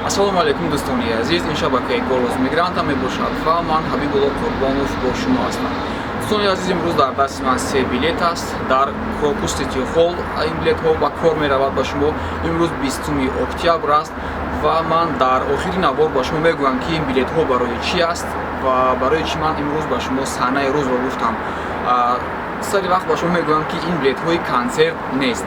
Ассалому алайкум, дӯстони азиз. Ин шабакаи «Голос мигранта» мебошад ва ман, Ҳабибулло Қурбонов, бо шумо ҳастам. Дӯстони азиз, имрӯз дар дасти ман се билет аст дар Крокус Сити Холл. Ин билетҳо ба кор меравад ба шумо. Имрӯз 20 октябр аст ва ман дар охири навор ба шумо мегӯям, ки ин билетҳо барои чӣ аст ва барои чӣ ман имрӯз ба шумо саҳнаи рӯзро гуфтам. Сари вақт ба шумо мегӯям, ки ин билетҳои консерт нест.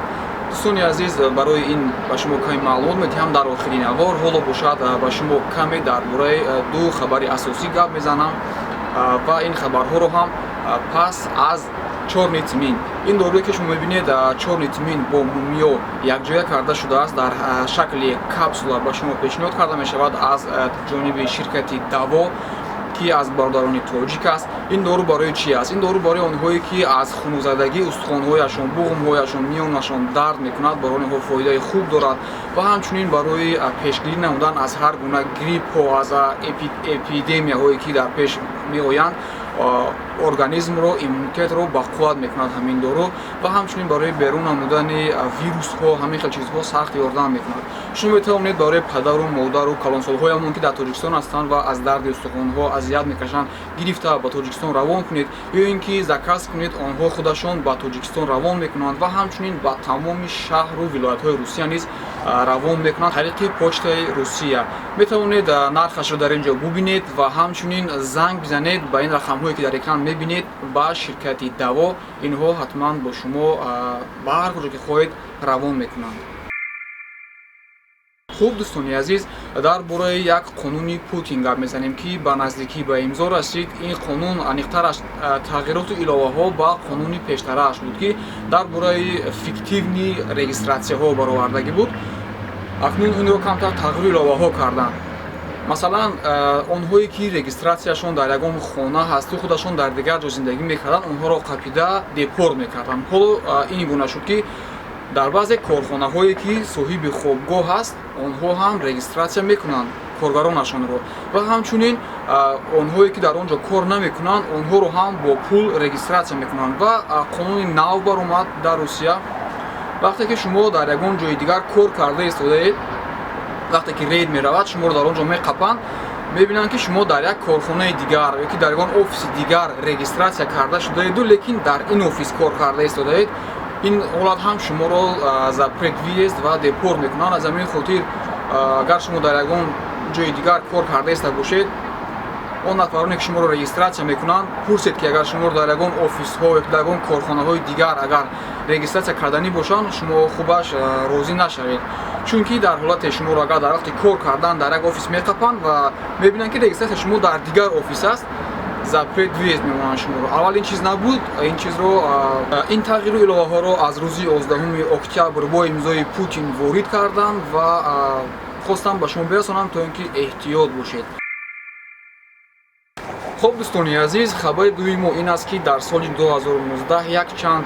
Дӯстони азиз, барои ин ба шумо каме маълумот медиҳам дар охири навор. Ҳоло бошад, ба шумо каме дар бораи ду хабари асосӣ гап мезанам ва ин хабарҳоро ҳам пас аз чёрный тмин. Ин доруе, ки шумо мебинед, чёрный тмин бо мумиё якҷоя карда шудааст, дар шакли капсула ба шумо пешниҳод карда мешавад аз ҷониби ширкати «Даво», ки аз бародарони тоҷик аст. Ин дору барои чӣ аст? Ин дору барои онҳое, ки аз хунукзадагӣ устухонҳояшон, буғумҳояшон, миёнашон дард мекунад, барои онҳо фоидаи хуб дорад ва ҳамчунин барои пешгирӣ намудан аз ҳар гуна гриппҳо, аз эпидемияҳое, ки дар пеш меоянд, организмро, иммунитетро ба қувват мекунад ҳамин дору ва ҳамчунин барои берун намудани вирусҳо, ҳамин хел чизҳо сахт ёрдам мекунад. Шумо метавонед барои падару модару калонсолҳоямон, ки дар Тоҷикистон ҳастанд ва аз дарди устухонҳо азият мекашанд, гирифта ба Тоҷикистон равон кунед ё ин ки заказ кунед, онҳо худашон ба Тоҷикистон равон мекунанд ва ҳамчунин ба тамоми шаҳру вилоятҳои Русия низ равон мекунанд тариқи Почтаи Русия. Метавонед нархашро дар ин ҷо бубинед ва ҳамчунин занг бизанед ба ин рақамҳое, ки дар экран мебинед, ба ширкати «Даво». Инҳо ҳатман бо шумо ба ҳар куҷо ки хоҳед равон мекунанд. Хуб, дӯстони азиз, дар бораи як қонуни Путин гап мезанем, ки ба наздикӣ ба имзо расид. Ин қонун, аниқтараш, тағйироту иловаҳо ба қонуни пештарааш буд, ки дар бораи фиктивный регистратсияҳо баровардагӣ буд. Акнун инро камтар тағйиру иловаҳо карданд. Масалан, онҳое, ки регистратсияшон дар ягон хона ҳасту худашон дар дигар ҷо зиндагӣ мекарданд, онҳоро қапида депорт мекарданд. Ҳоло ин гуна шуд, ки дар баъзе корхонаҳое, ки соҳиби хобгоҳ ҳаст, онҳо ҳам регистратсия мекунанд коргаронашонро ва ҳамчунин онҳое, ки дар он ҷо кор намекунанд, онҳоро ҳам бо пул регистратсия мекунанд. Ва қонуни нав баромад дар Русия: вақте ки шумо дар ягон ҷои дигар кор карда истодаед, вақте ки рейд меравад, шуморо дар он ҷо меқапанд, мебинанд, ки шумо дар як корхонаи дигар ё ки дар ягон офиси дигар регистратсия карда шудаеду, лекин дар ин офис кор карда истодаед. Ин ҳолат ҳам шуморо запрет въезд ва депорт мекунанд. Аз ҳамин хотир, агар шумо дар ягон ҷои дигар кор карда иста бошед, он нафароне, ки шуморо регистратсия мекунанд, пурсед, ки агар шуморо дар ягон офисҳо ё дар ягон корхонаҳои дигар агар регистратсия карданӣ бошанд, шумо хубаш розӣ нашавед, чунки дар ҳолате шуморо агар дар вақти кор кардан дар як офис меқапанд ва мебинанд, ки регистратсияи шумо дар дигар офис аст, запрет въезд мемонанд шуморо. Аввал ин чиз набуд. Ин чизро, ин тағйиру иловаҳоро аз рӯзи 11 октябр бо имзои Путин ворид карданд ва хостам ба шумо бирасонам, то ин ки эҳтиёт бошед. Хуб, дӯстони азиз, хабари дуюми мо ин аст, ки дар соли 2019 якчанд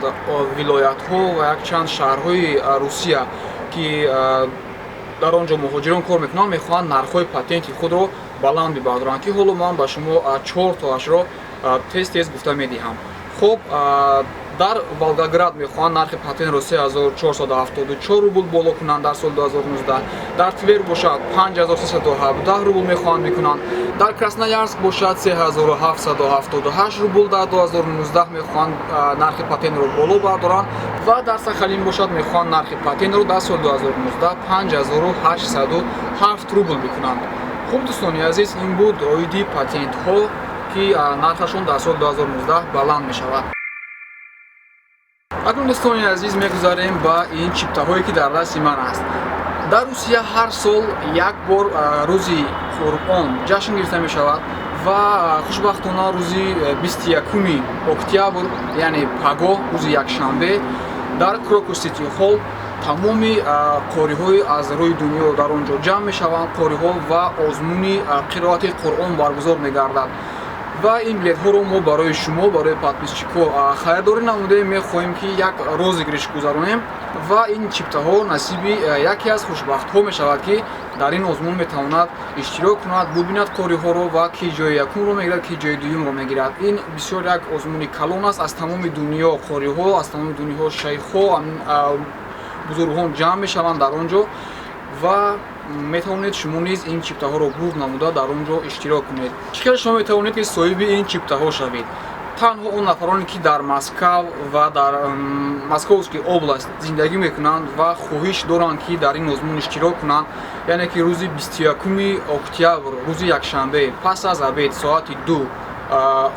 вилоятҳо ва якчанд шаҳрҳои Русия, ки дар он ҷо муҳоҷирон кор мекунанд, мехоҳанд нархҳои патенти худро баланд бибардоранд, ки ҳоло ман ба шумо чор тоашро тез тез гуфта медиҳам. Хуб, дар Волгоград мехоҳанд нархи патентро 3474 рубл боло кунанд дар соли 2019. Дар Твер бошад, 5317 рубл мехоҳанд мекунанд. Дар Красноярск бошад, 3778 рубл дар 2019 мехоҳанд нархи патентро боло бардоранд ва дар Сахалин бошад, мехоҳанд нархи патентро дар соли 2019 5807 рубл бикунанд. Хуб, дӯстони азиз, ин буд оиди патентҳо, ки нархашон дар соли 2019 баланд мешавад. Акнун, дӯстони азиз, мегузарем ба ин чиптаҳое, ки дар дасти ман аст. Дар Русия ҳар сол як бор рӯзи Қуръон ҷашн гирифта мешавад ва хушбахтона рӯзи 21 октябр, яъне пагоҳ, рӯзи якшанбе, дар Крокус Сити Холл тамоми қориҳои аз рӯи дунё дар он ҷо ҷамъ мешаванд, қориҳо, ва озмуни қироати Қуръон баргузор мегардад. Ва ин билетҳоро мо барои шумо, барои подписчикҳо харидорӣ намудаем. Мехоҳем, ки як розыгрыш гузаронем ва ин чиптаҳо насиби яке аз хушбахтҳо мешавад, ки дар ин озмун метавонад иштирок кунад, бубинад қориҳоро ва ки ҷои якумро мегирад, ки ҷои дуюмро мегирад. Ин бисёр як озмуни калон аст. Аз тамоми дунё қориҳо, аз тамоми дунё шайхҳо, бузургон ҷамъ мешаванд дар он ҷо. Ва метавонед шумо низ ин чиптаҳоро бурд намуда, дар он ҷо иштирок кунед. Чӣ хел шумо метавонед, ки соҳиби ин чиптаҳо шавед? Танҳо он нафароне, ки дар Москав ва дар Московский область зиндагӣ мекунанд ва хоҳиш доранд, ки дар ин озмун иштирок кунанд, яъне ки рӯзи 21 октябр, рӯзи якшанбе, пас аз обед соати 2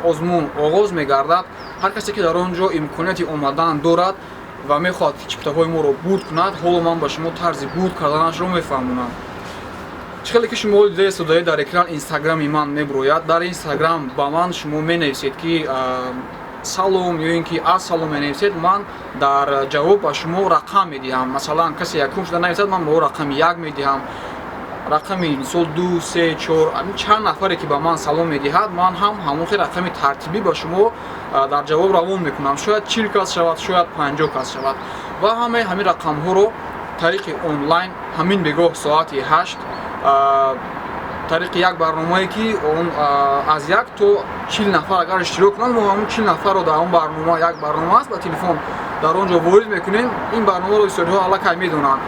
озмун оғоз мегардад. Ҳар касе, ки дар он ҷо имконияти омадан дорад ва мехоҳад, ки чиптаҳои моро бурд кунад, ҳоло ман ба шумо тарзи бурд карданашро мефаҳмонам. Чӣ хеле ки шумо дида истодаед, дар экран Инстаграми ман мебурояд. Дар Инстаграм ба ман шумо менависед, ки салом ё ин ки ассалом менависед. Ман дар ҷавоб ба шумо рақам медиҳам. Масалан, касе якум шуда нависад, ман ба ӯ рақами як медиҳам, рақами, мисол, ду, се, чор. Чанд нафаре ки ба ман салом медиҳад, ман ҳам ҳамон хел рақами тартибӣ ба шумо дар ҷавоб равон мекунам. Шояд 40 кас шавад, шояд 50 кас шавад. Ва ҳамаи ҳамин рақамҳоро тариқи онлайн ҳамин бегоҳ соати 8 тариқи як барномае, ки он аз 1 то 40 нафар агар иштирок кунанд, мо ҳамон 40 нафарро дар он барнома, як барнома аст ба телефон, дар он ҷо ворид мекунем. Ин барномаро бисёриҳо аллакай медонанд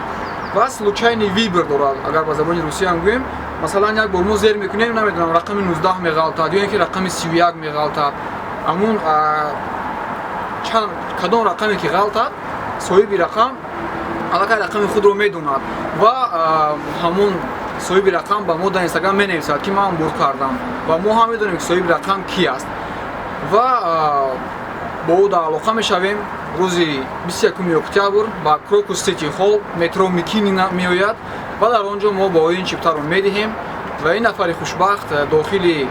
ва случайный выбор дорад, агар ба забони русиям гӯем. Масалан, як бор мо зер мекунем, намедонам, рақами 19 меғалтад ё ин ки рақами 31 меғалтад. Ҳамун кадом рақаме ки ғалтад, соҳиби рақам аллакай рақами худро медонад ва ҳамун соҳиби рақам ба мо дар Инстаграм менависад, ки ман бурд кардам, ва мо ҳам медонем, ки соҳиби рақам ки аст, ва бо ӯ дар алоқа мешавем. Рӯзи 21 октябр ба Крокус Сити Холл, метро Микинино меояд ва дар он ҷо мо бо ин чиптаро медиҳем ва ин нафари хушбахт дохили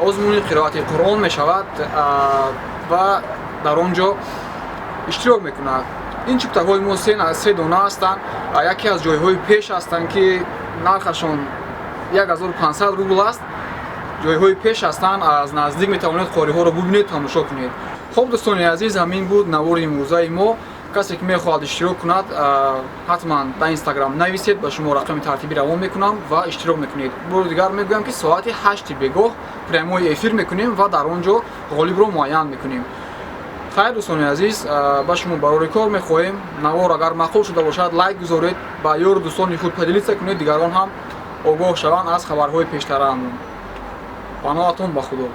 озмуни қироати Қуръон мешавад ва дар он ҷо иштирок мекунад. Ин чиптаҳои мо се дона ҳастанд. Яке аз ҷойҳои пеш ҳастанд, ки нархашон 1500 рубл аст. Ҷойҳои пеш ҳастанд, аз наздик метавонед қориҳоро бубинед, тамошо кунед. Хуб, дӯстони азиз, ҳамин буд навори имрӯзаи мо. Касе ки мехоҳад иштирок кунад, ҳатман дар Инстаграм нависед, ба шумо рақами тартибӣ равон мекунам ва иштирок мекунед. Бори дигар мегӯям, ки соати 8-и бегоҳ прямой эфир мекунем ва дар он ҷо ғолибро муайян мекунем. Хайр, дӯстони азиз, ба шумо барори кор мехоҳем. Навор агар маъқул шуда бошад, лайк гузоред, ба ёру дӯстони худ поделиться кунед, дигарон ҳам огоҳ шаванд аз хабарҳои пештараамон. Паноҳатон ба Худо.